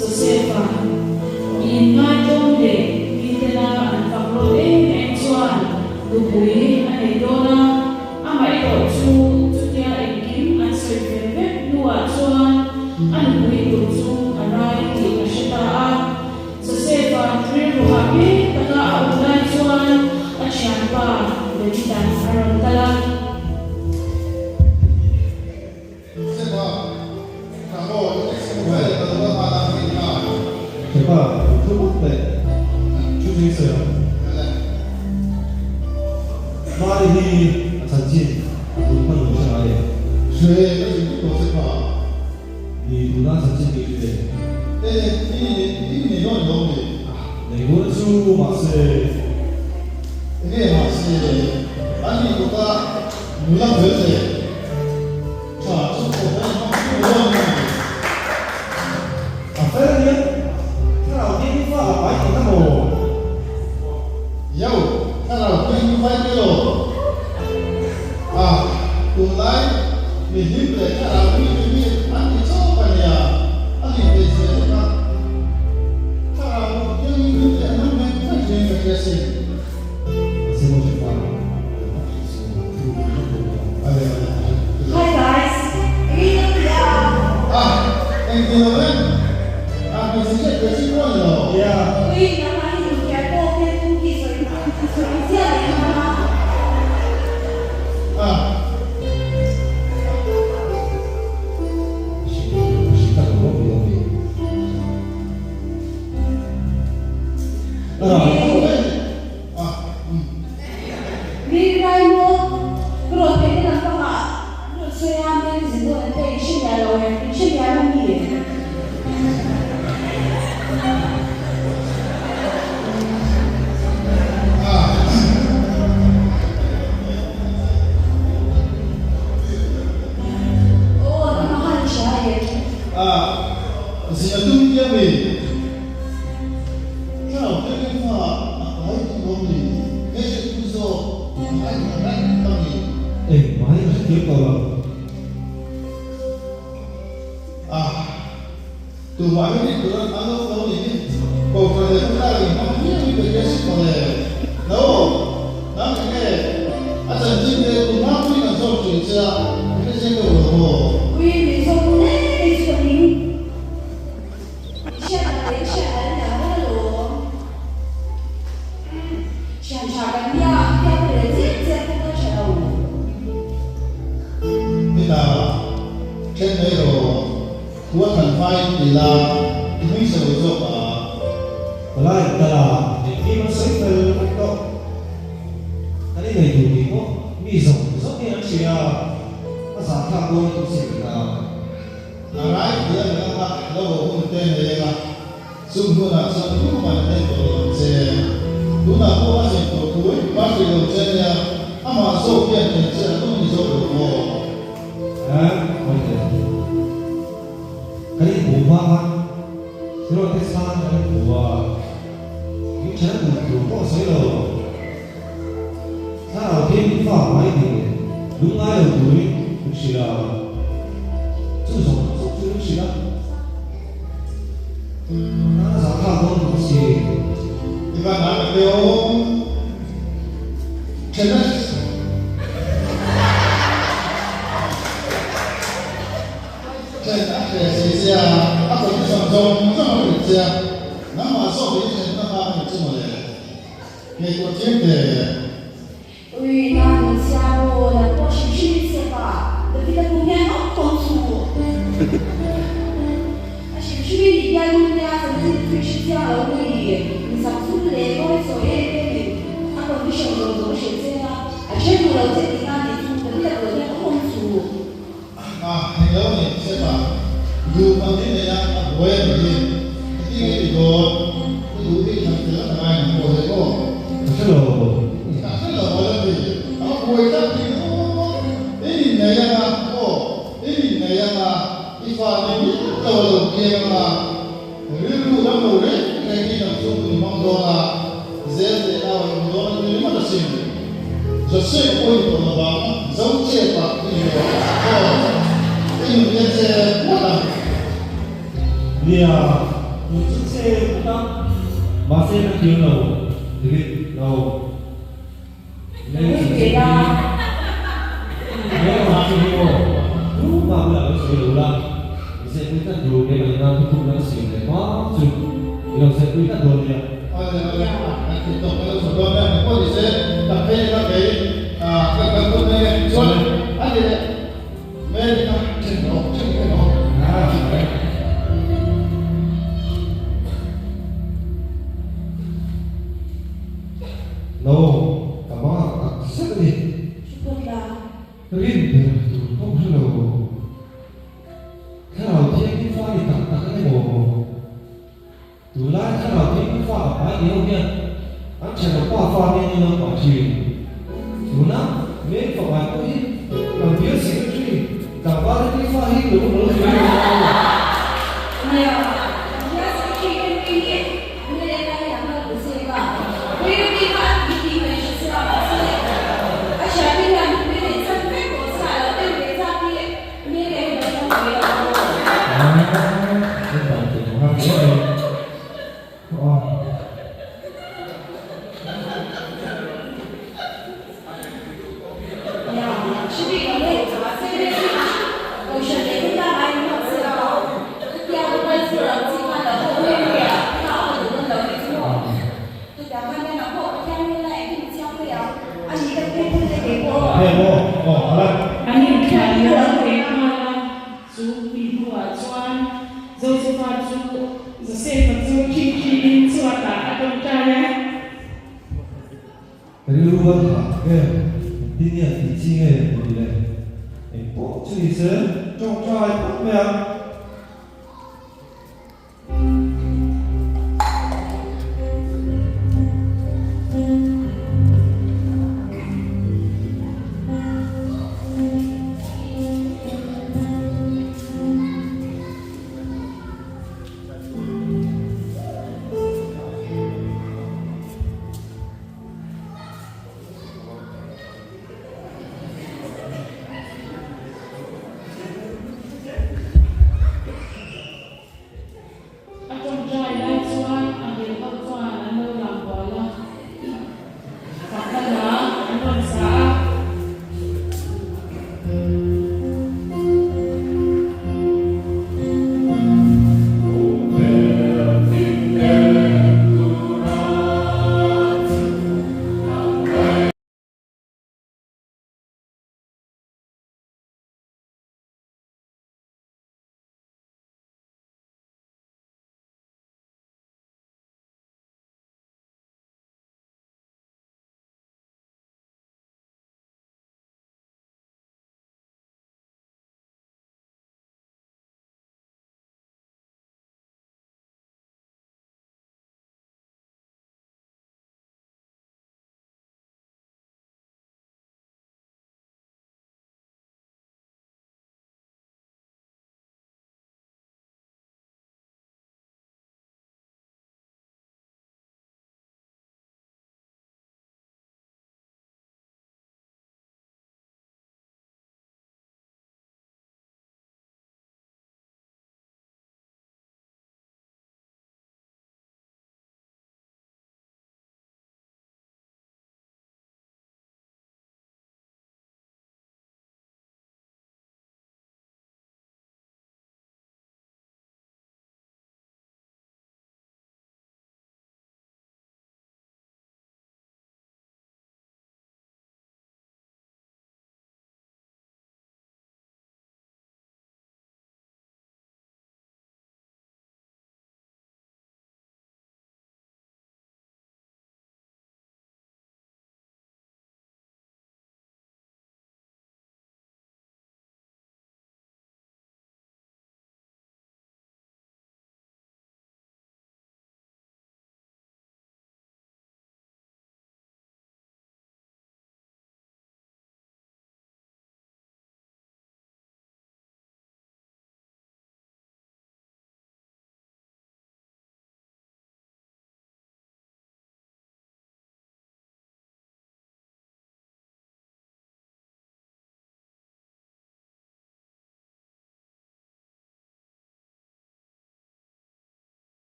Josefa, mi inngaitawm leh mitena an fak rawn em em chuan nupui a nei dawn a, amaherawh chu chutia engkim an sawi fel vek hnuah chuan a nupui tur chu a rai tih a hre ta a. Josefa rilru hah mek taka a awm lai chuan a thianpa Davida'n a rawn kal a. Sepa, Tha maw, i taxi mu vel ka lo va nghal a ni kha. Sepa, i thu bawk teh, thu ching sawi ang. Ale. Mari hi a chanchin a tun hman lo hre ngai em? Hre, ka zin vek lo Sepa. Ni tuna chanchin hi hre. E, i i nei dawn lo mi? Nei dawn chu mahse. Enge mahse, an nih kawta nula fel leh tha chu kawp a inhmang fur dawn a ni. A fel a nia, thlarau thianghlim fa a pai tihna maw? Yo, thlarau thianghlim fai te lo. A, tunlai mi hlim leh thlarau mi te hi an ti chawp a nia, a hlim thei zia te kha thlarau thianghlim hlim leh an awm veng veng hian ka hria sin. A se maw hre pa, a tih chu thu ka hmu lo. Ale ale ale. Hi guys, engin ka ti a? A, engti lo e, a hmeichhe hriat ve chi pawh a ni lo. Yeah. Ui, nangmah hi infiah tawk hian thu hi sawi sawi ziah leh nghal a. A. Hrilh tak lo lo mi. A. A, um. Mi rai maw? Ka rawn theih te lampangah an rawn sawi a, Mary Zindawn an te in hre miah lo em? In hre miah lo mi? A. Aw, nangmah khan i hria em? A, zin a tum tia mi? Thlarau thianghlim fa a pai tih awm ni? He hriatpui zawk a ngai thla reng ta mi? Engmah hi ka hrethiam tawh lo. A, tumah hi rin tur an awm lo ni hi. Kohhran leh khawtlang in hmang viau in ka hria si tawh le. No, nang enge a chanchin te tunhma pui kan zawm thin che a, i hrechiang deuh lo maw? Ui, min zawm hle mai chu ka hming. I hriat dan leh i hriat dan in ang vek alawm. Thian tha kan nia, fiam leh chiam chiam pawh ka tha lo. Nita, then mai rawh, khua than hmain ti la, i hming sa lo zawk a. Palai tala engkim an sawi fel vek tawh. Kan innei tur tih pawh mi zawng zawng hian an hria a, a zahthlak dawn a tih si ta. A rai ti a nang a lo haw hun te nei anga, chung hunah chuan tuman a en tawh lo ang che. Tunah pawh a zin tawh thu in pa hrih lo che nia, amah zawk hian en che a tum ni zawk lo maw? A, hawi teh. Kan inhmuh hma khan Hero te chhan kan inhmu a, min ṭhen a duh tur pawh a sawi lo. Thlarau thiangin fa mai tih leh lungngai lo turin min hrilh a, chu zawng zawng chu min hrilh a, a zahthlak dawn bawk si. I van ngai tak te aw, Kenneth. Then a hre si che a, a condition zawng zawng a hrilh che a, nangmah zawk i thenna kha a ni chu mawle. Ngaihtuah chiang teh. Ui, nan min siam aw, nang pawh hrim hrim in sep a, David-a kum hian awm tawng chu. A hrim hrim in i bialnu nia chanchin chu i hre chiang lo mi, mi zak zum leh ngawi sawi em em in a condition zawng zawng a hrilh che a, a then duh lo che tihna nih chu David-a buai hian awm awm chu. A, hei lo ni, sep a, duh man hi nei a, a buai a nih hi, heti nge ti dawn, i duh hi thlan tel a ngai nang pawh hle aw. Ka hre lo. Ka hre lo a la ti, a buai tlat tih ringawt, i innei anga aw, i innei anga, i fa ni miah lo a lo piang anga, rilru ram lo reng reng hi dam chhung hun i hmang dawn a, zel teh nau a awm dawn a ni ringawt asin. Joseph pawh i ni tawh lo vang, Zochep-a i ni tawh aw, i nun hian che puat ang. Nia. Tun chu che phawt a, mahse ka thiam lo, David, no. Lei chu che hi, lei ang chu hi aw, tumah bulah lo sawi lo la, i zehpui tlat dur keimah ina thukhumna ka siam leh hma chu i lo zehpui tlat dawn nia. Awle awle, kan tih tawk ka lo chho dawn nia, engpawh ni se, ka phei ka kei ka kal phawt mai e, chuan a ni leh. Mary kha then rawh, then then rawh. No, ka bang tak zet a ni. Rin ber tur pawh hre lo. Thlarau Thianghlim fa ni tak tak a ni maw? Tunlai thlarau thianghlim fa a pai ni ho hian an thenawm pa fa te an inlo pah thin. Tuna Mary fapa pawh hi kan bial secretary tlangval te tih fa hi lo lo sawi lo a. Nia, kan bial secretary Henry hi mla lai hian an kal pui zek a. Henry kha a tih tih mai hre sia mahse a thiante hian nupui neih chan vek tawh se a lo en ve chak hi An inthlah liam ve nghal a, chu mi hnuah chuan Josefa chu Josefa chu ṭhingṭhiin chhuatah a tawngtai a. Ka rilru a thah vel, engtin nge an tih chi nge tih leh engpawh chu ni se, tawngtai phawt mai ang.